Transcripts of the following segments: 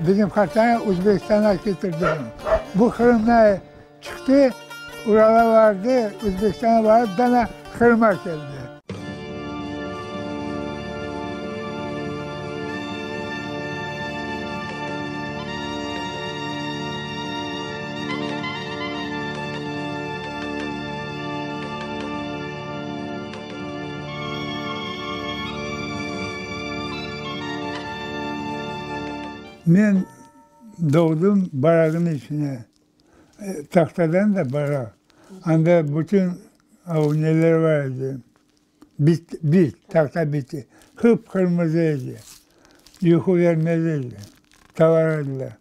Bizim qartana Özbekistanğa ketirdi onı. Bu Qırımda çıqtı, Uralğa bardı, Özbekistanğa barıp, dana Qırımğa keldi. Men doğdım barağın içine, tahtadan da baraq, anda bütün o neler bar edi, bit, bit, tahta biti, qıp-qırmızı edi, yuqu vermez edi, talar ediler.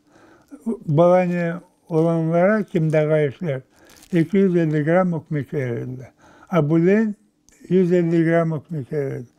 Balanen olanlara, kim dağa işler, 250 gramm ötmek berer ediler. A bülen 150 gramm ötmek berer edi.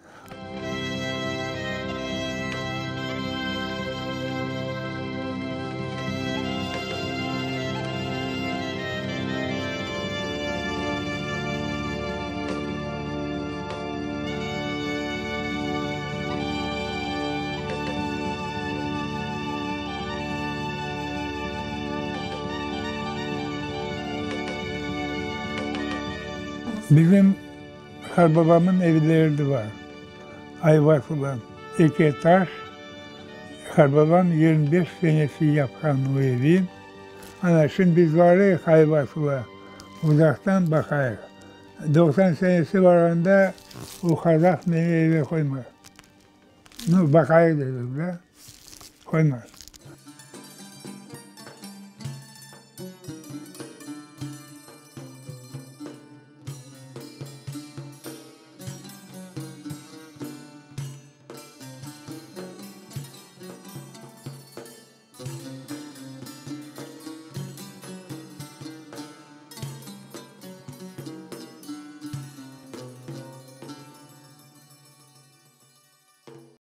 Bizim qarbabamnıñ evleri de bar, Ayvasılda, eki etaj, qarbabam 25 senesi yapqan o evi. Ana, şimdi biz barayıq Ayvasılğa, uzaqtan baqayıq. 90 senesi barğanda o qazaq meni eve qoymay. Nu, baqayıq dedim da, qoymay.